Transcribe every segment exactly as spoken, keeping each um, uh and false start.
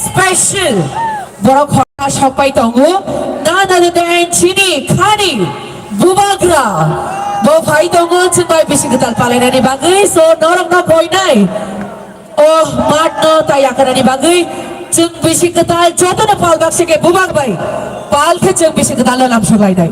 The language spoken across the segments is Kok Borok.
Special borok khoroksa sokpai tongo, none other than chini khani bubagra. Bo phai tongo chwng bai bisi kwtal palainani bagwi, so norokno koinai o matno tai yakarnani bagwi chwng bisi kwtal jotono pal baksa khe bubak bai pal khe chwng bisi kwtalno lamsok lainai.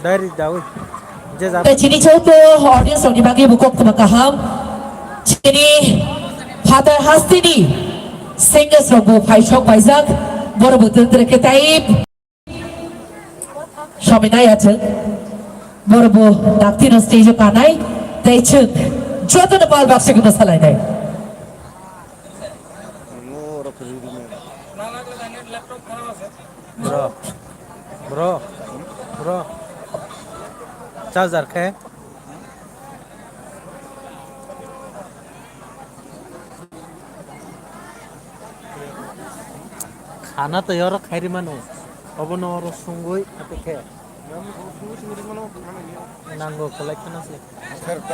Diary dawi. Je jab- Tei chini joto audience rokni bagwi bo koktwma kaham. Chini phatar hasteni singers rok bo phaisok paijak. Borok bo twtwrwk khe tai. Sominai achuk. Borok bo dakti no stage o kanai. Tei chuk joto no pal baksa khe bwsalainai. Bro, bro, bro. Charger khe. Khana tei oro khairi mano. Obono oro sungwi hati khe. Nango kwlai khana se.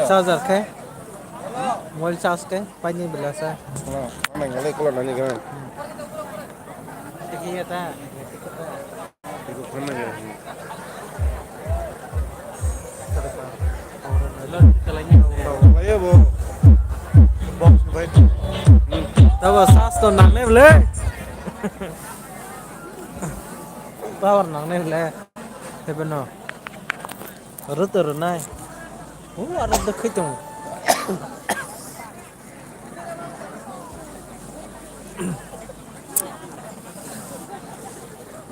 Charger khe. Mobile charge khe. Paini belasa. Nang ngalai kola nani gan. Tiki ya ta. Iko khana ya. Hello, kalai ni. Kalai ya bo. Box bai. Tabo sas to nang ne ble. Power nang ne ble. Tebe no. Aro to aro nai. O aro de khoi tong.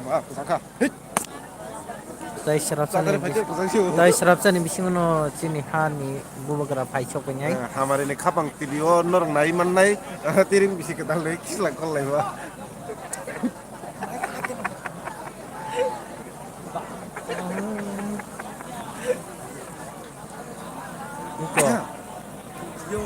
Ba, kusaka. Hei. Tai srapsani bis-, tai srapsani bisingo no chini hani bubagra phai sok wngnai. Eh, hamari ni khapang T V o norok nai mannai. Tiring bisi kwtal nai kisla kol lai ba. Ito. Yo.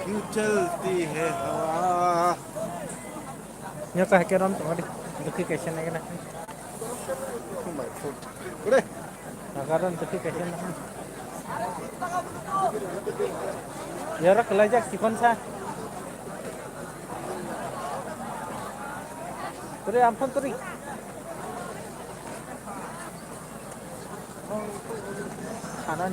क्यों चलती है हवा? Nyo kahai khe rom tongma di. Dukhi kaisa nai gana. Oh my God. Kore. Nagaron dukhi kaisa nai. Yara kelaijak sikon sa. Kore, amphan kore. Kanan.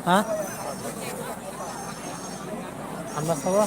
Ha? Ang nasa ba?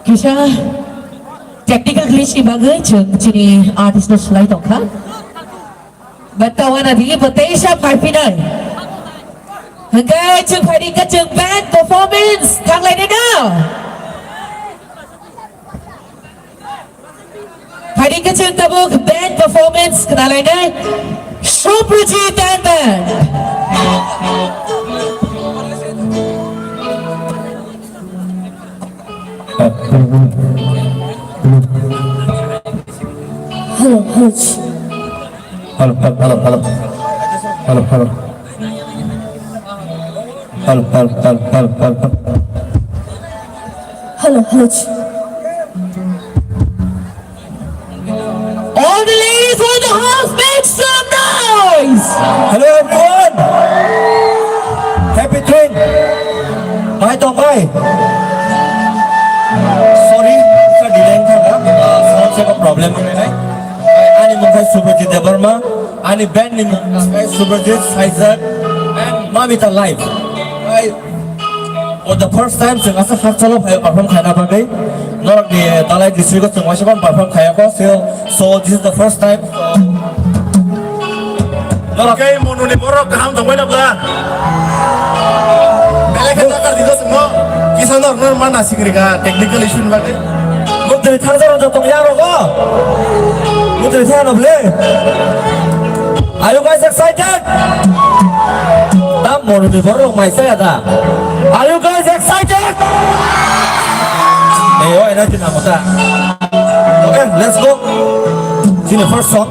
Kisa technical glitch ni bagwi chwng chini artist no swlai tongkha. Bata wana di bata isa phaiphinai. Hwnkhe chwng phaidi khe chwng band performance thanglainai no. Phaidi khe chwng tabuk band performance khnalainai Suprajit and band. Hello, hello. Hello, hello, hello, hello. Hello, hello, hello, hello, hello. Hello, hello. All the ladies in the house, make some noise! Hello, everyone. Happy train. Bye, tong bye. Sorry, sa delay wngkha, uh, sound check problem wngkha. Ani mung khai Subhajit Debbarma, ani band ni mung khai Subhajit, Saijak, and Mamita Live. Bye. For the first time, chwng aswk hakchalo phai perform khaina bagwi. Norokni Dhalai district-o chwng waisa phano perform khayakho. So, so this is the first time. Norok khe Monuni borok kaham tongbai na bla? Belai khe tatar dido chwngno. Kisa norokno mana sikri kha technical issue ni bagwi. Mutri thangsa rok tong ya rogo. Mutri thang no ble. Are you guys excited? Tam Monuni borok mai saya da. Are you guys excited? Hey, oh, energy na mata. Okay, let's go. Sini first song.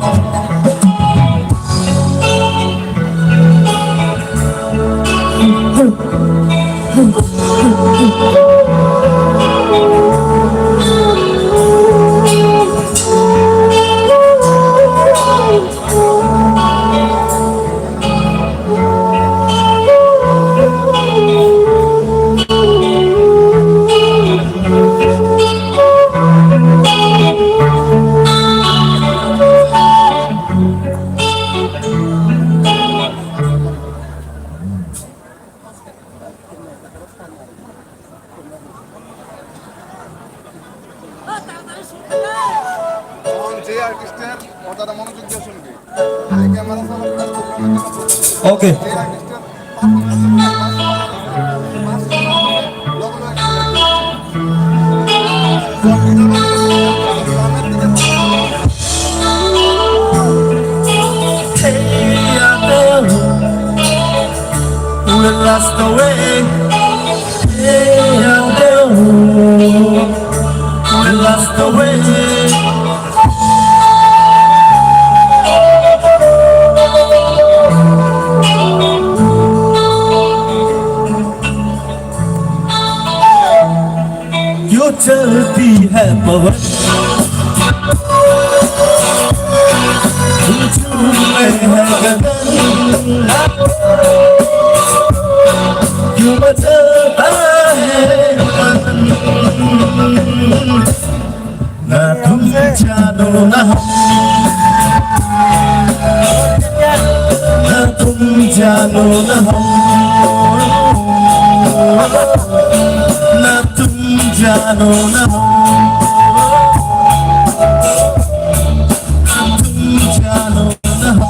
তখন যে আর্টিস্টের কথাটা মনোযোগ দিয়ে শুনবি। এই ক্যামেরা চালাবে না, প্রোগ্রামে কেন চলবে? ওকে। যে আর্টিস্টের We'll last away. Hey, I know. We'll last away. You चलती है पवन, तुझ में है गगन, क्यों बदलता है मन? ना तुम जानो ना हम, ना तुम जानो ना हम, ना तुम जानो ना हम, तुम जानो ना हम।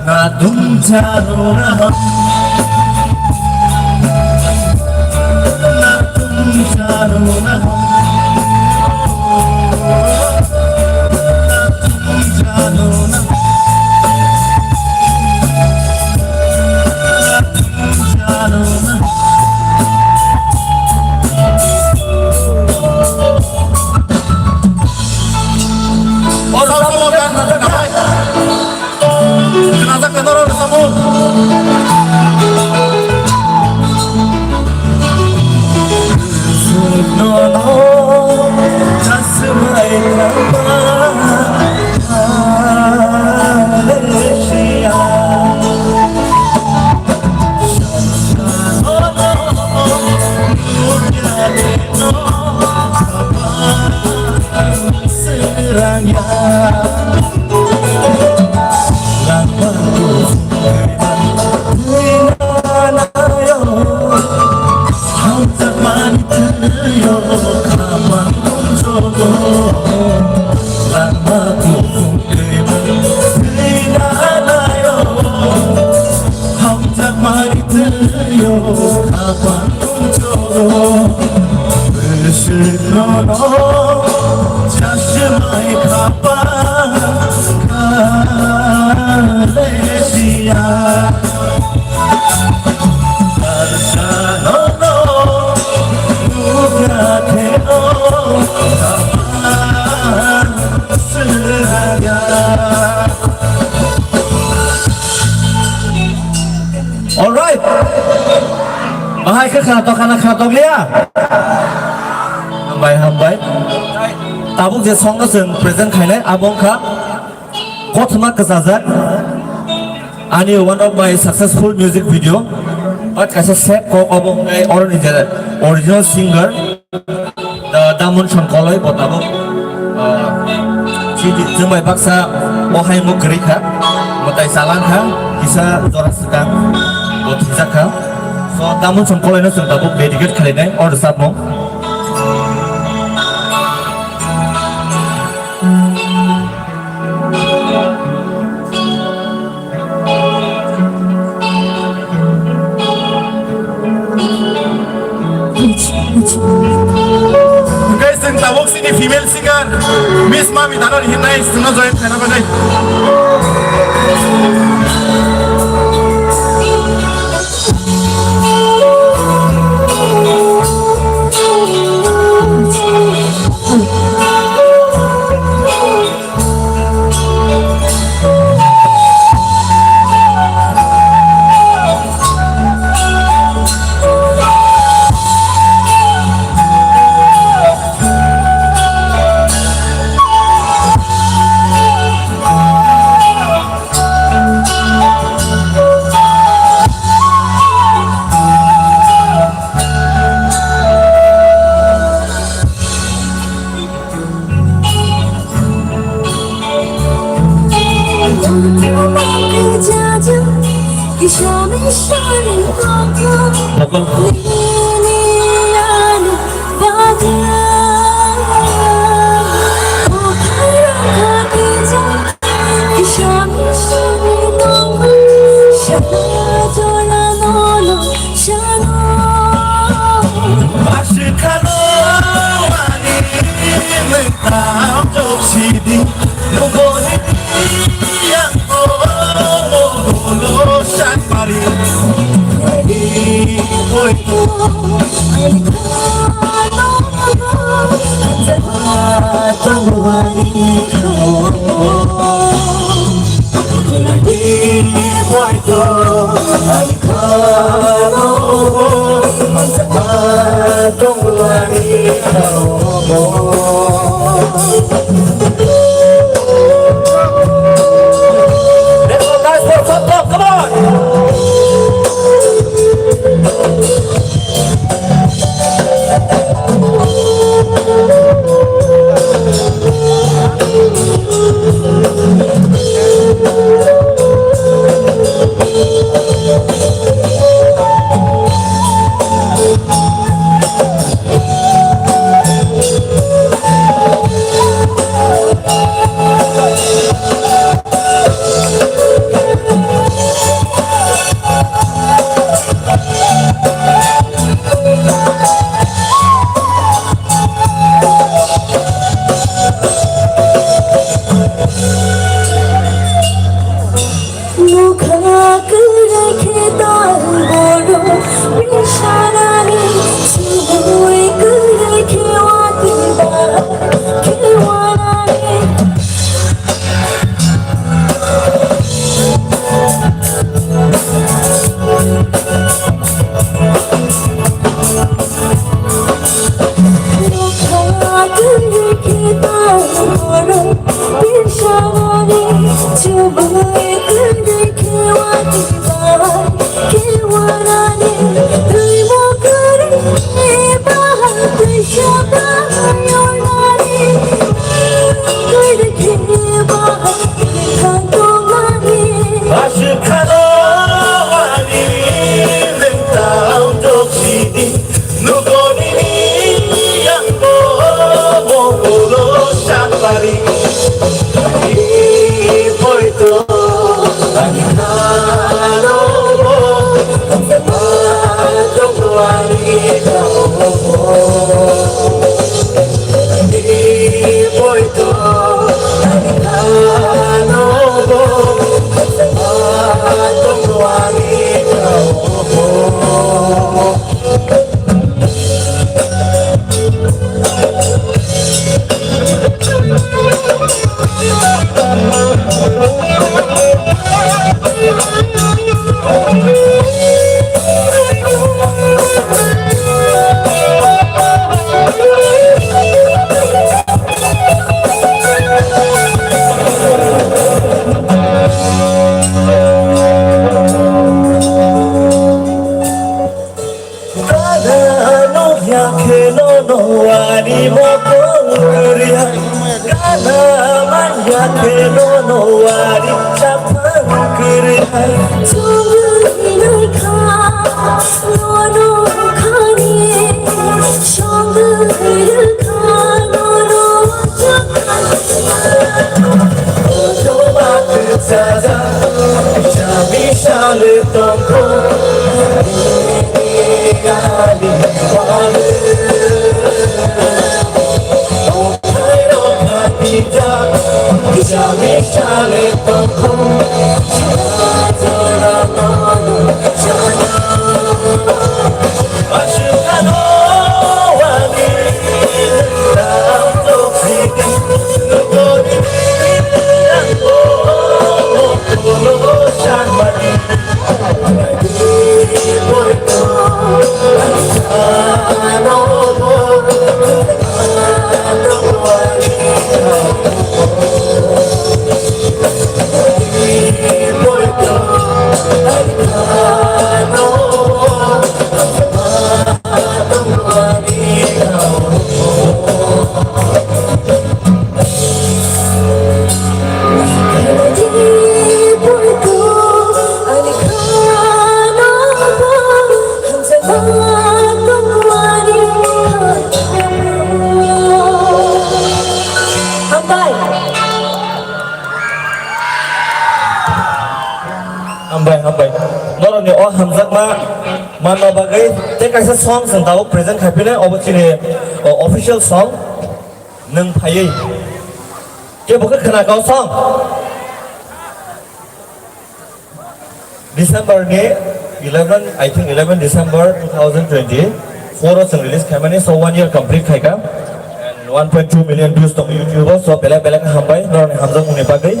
Na tum chalo na hum, na tum chalo na hum, na tum chalo na hum, na tum chalo na hum. O, salo, salo, salo, salo. Khnajak khe norok rwchapmung. Hamjakmani twiyo khapang tongchoro, bwswk nono chasmai khapang khalesiya. Barsa nono nukha kheno khapang swrangya. All right. Bahai khe khna tokha na khna tokliya? Hambai, hambai. Tabuk je song no chwng present khainai, abo wngkha Kothoma Kwchajak. Ani one of my successful music video. But kaisa sep kok obo wngkha oroni je original singer. Da-, Damun Songkoloi bo tabuk, ah, chini chwng bai baksa o haimung kwrwi kha, mwtai chalang kha, kisa jora swkang bo thwijak kha. So, Damun Songkoloi no chwng tabuk dedicate khlainai o rwchapmung. Hwnkhe chwng tabuk chini female singer Miss Mami Dhanori hinwi chwngno join khaina bagwi. Gana nukya khe nono ani mokol kwrwi hai. Gana manya khe nono ani chaphang kwrwi hai. Chwngwi naikha nono khani, chwngwi rwkha nono. Hambai. Hambai, hambai. Norokni o hamjakma manna bagwi tei kaisa song chwng tabuk present khaiphinai, obo chini, o, official song. Nwng phaiwi kebo khe khna kau song. December ni eleven, I think eleven December two thousand twenty-four o chwng release khaimani, so one year complete khaikha. And one point two million views tongo YouTube o, so belai belai khe hambai norokni hamjakmungni bagwi.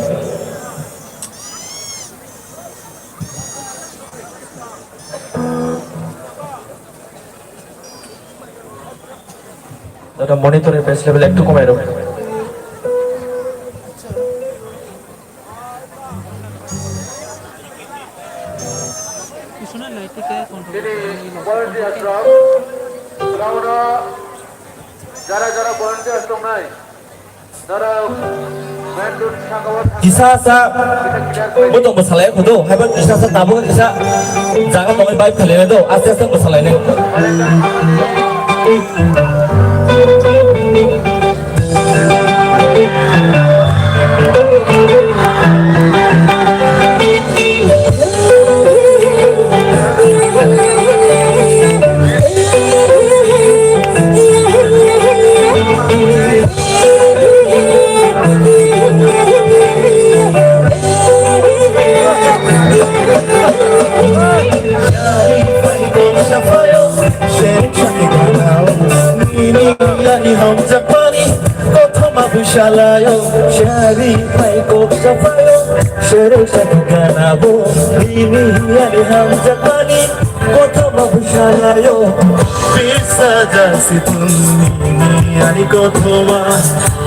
Dada monitor ni bass level ekটু কমাই রাখো। Chini volunteers rok, ground o jara jara volunteers tongnai. Kisa sa, bo tong bwsalai kho do, haiba kisa sa tabuk kisa jaga tongwi vibe khalai do, aste aste bwsalai nai. Nini ani hamjakmani kothoma bwsalayo, sari pai kok sapayo, sere satu ganabo, nini ani hamjakmani kothoma bwsalayo. Bisa jasi tun nini ani kothoma,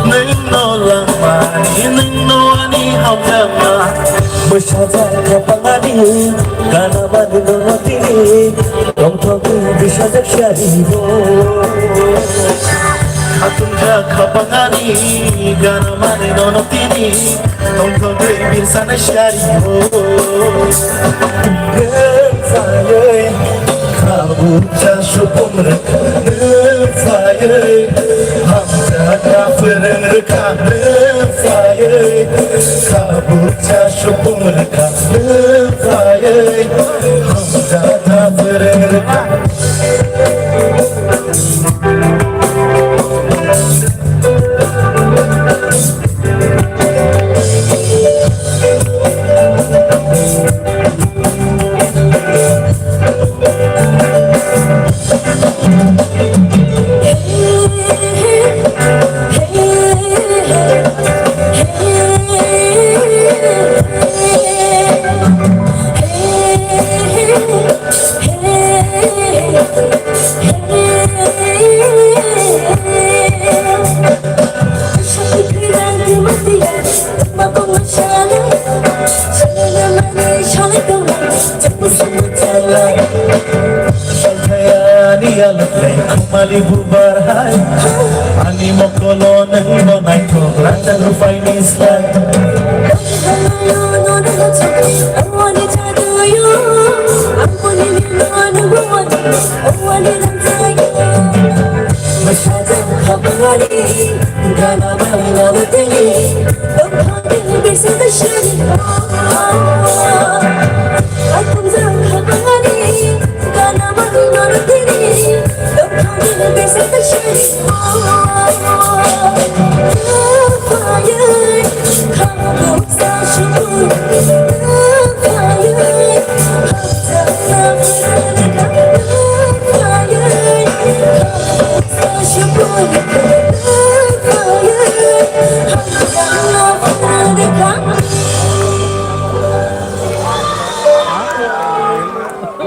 nwngno langmani, nwngno ani hamjakma. Bwsajak khapangani, ganabani nono tini, tongthokni bwsajak saribo. Khapangani gana mani nono tini, tongthok tei birsanai siari ho. Rwphaiwi khabucha supung rwkha, rwphaiwi hamjakma phwrwng rwkha, rwphaiwi khabucha supung rwkha, rwphaiwi hamjakma phwrwng rwkha. Salthayani alak lai khumali bubar hai. Ani mokolo nang bo naithok rajak rupai ni slai.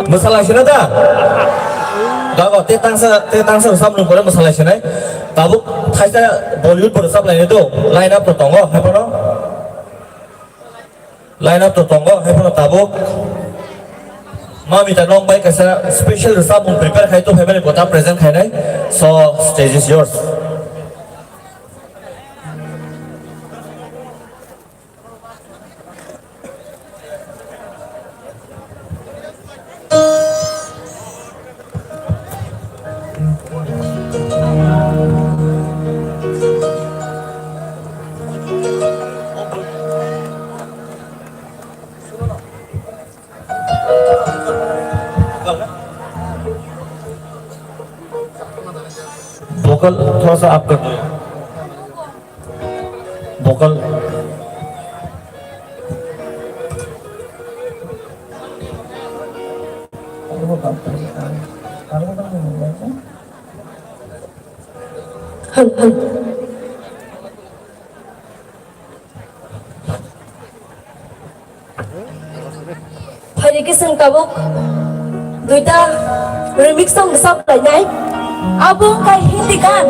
Mwsalaisino da? Dago, te tangsa, te tangsa rwchapmung pore mwsalaisinai. Tabuk thaisa Bollywood bo rwchaplainai do. Line up to tongo, hai bono. Line up to tongo, hai bono tabuk. Mamita nong bai kaisa special rwchapmung prepare khai to, hai bani kota present khainai. So, stage is yours. Vocal थोड़ा सा up कर दो। Vocal। Hello, hello. Phaidi khe chwng tabuk duita remix song rwchap lainai. Abo wngkha Hindi gan.